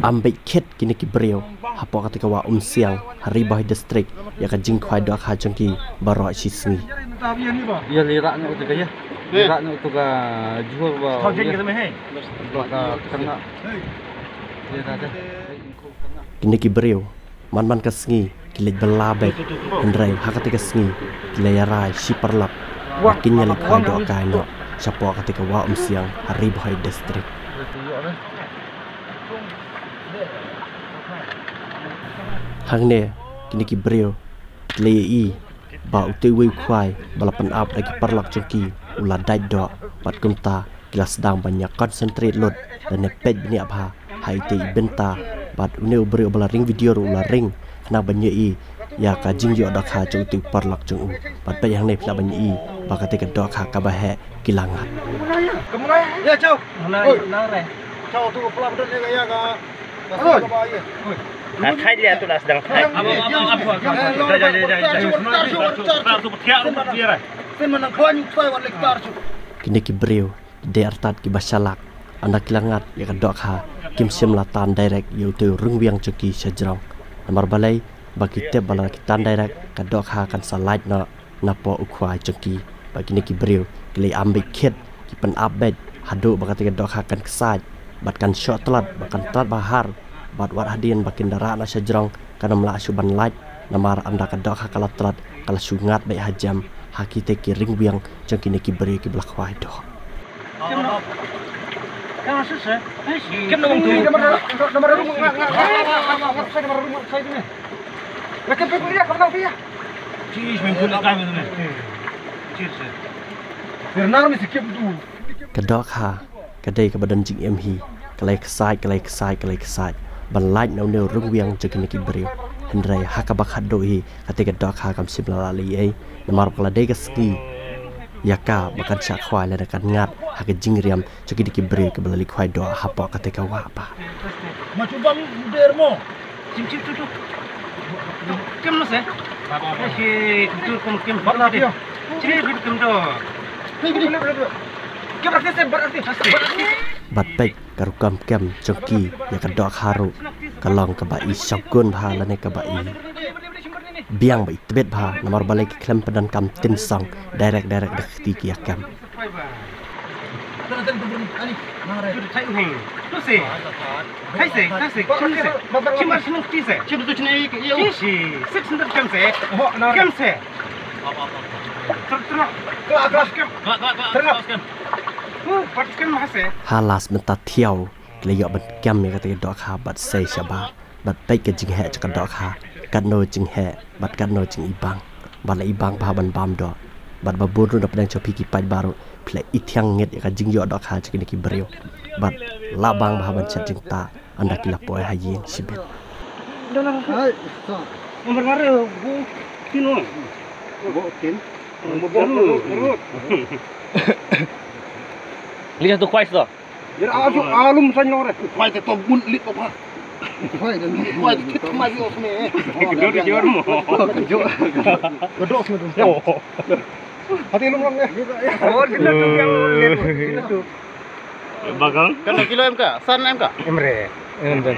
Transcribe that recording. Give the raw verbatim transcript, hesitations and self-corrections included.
Am beit kit kine ki briew hapoh kata ka wah Umsiang ha Ri Bhoi District ïa ka jingkhwai dohkha jong ki baroh shi sngi. Ïa lei rah noh kata ka ïa. Lei rah noh kata ka jhur ba. Ba ka tang na. Ïa ka. Kine ki briew man man ka sngi ki leit bylla beit, hynrei ha kata ka sngi ki la ïarai shi paralok ba kin ïa leit khwai dohkha noh shapoh kata ka wah Umsiang ha Ri Bhoi District. Hangne kine ki briew ki la ïohi ba utei uwei u khwai ba la pynap da ki paralok jong ki u la dait doh, bad kumta ki la sdang ban ïa concentrate lut lane peit bniah bha ha itei i bynta. Bad une u briew ba la ring video ruh u la ring khnang ban ïohi ïa ka jingïoh dohkha jong utei u paralok jong u. Bad peit hangne phi lah ban ïohi ba katei ka dohkha kaba heh ki la ngat. Ïa, chau. Oi. Chau, tu ka plam don ïa ka. Oi. Oi. Tar shuh, tar shuh, tar shuh. Sin man nang khwan yu tsai wan lek tar shuh. Kine ki briew ki dei artat kiba shalak. Ynda ki la ngat ïa ka dohkha kim shym la tan direct ïa utei u ryngwiang jong ki sha jrong. Namar balei? Ba ki tip ba lada ki tan direct ka dohkha kan sa lait noh napoh u khwai jong ki. Bad kine ki briew ki leit am beit kit, ki pynap beit haduh ba katei ka dohkha kan ksaid bad kan shoh tlot bad kan tlot ba har. Bad wat hadien ba kin da rah noh sha jrong kan ym lah shuh ban lait, namar ynda ka dohkha ka la tlot ka la shu ngat beit hajem ha kitei ki ryngwiang jong kine ki briew kiba la khwai doh. Ka dohkha ka dei kaba don jingim hi, ka la ksaid, ka la ksaid, ka la ksaid ban lait na une u ryngwiang jong kine ki briew. Hynrei ha kaba khatduh hi katei ka dohkha kam shym la lah leh ei, namar ba ka la dei ka sngi ïa ka ba kan shah khwai lane kan ngat ha ka jingriam jong kine ki briew kiba la leit khwai doh hapoh katei ka wah pat. Ma chu bang der mo. Chim chim chu chu. Kem no se. Ba ba ba. Shi chu chu kem kem. Ba la pio. Chim chu kem do. Kem ra se bar se. Bad peit ka rukom kem jong ki ïa ka dohkha ruh ka long kaba i shongkun bha lane kaba i biang ba i tbit bha, namar balei ki khlem pyndonkam tyngshong, direct direct da ka kti ki ïa kem. Ha last mynta thiaw ki la ïoh ban kem ïa katei ka dohkha bad sei shabar. Bad peit ka jingheh jong ka dohkha, katno jingheh bad katno jingibang. Bad la ibang bha ban bam doh. Bad ba bun ruh na pdeng jong phi ki paidbah ruh phi la i thiang ngit ïa ka jingïoh dohkha jong kine ki briew. Bad la bang bha ban shet jingtah ynda ki la poi ha ïing shibit. Li ka tu kwai sto. Ira asu alum san nore. Khwai te to bun lit to pha. Khwai te khwai te thit ma yo sme. Ka jor mo. Ka jor. Ka dok sme to. Hati lum lum ne. Oh, sila tu yang lum ne. Sila tu. Bakal. Kan kilo em ka? San em ka? Em re. Em re.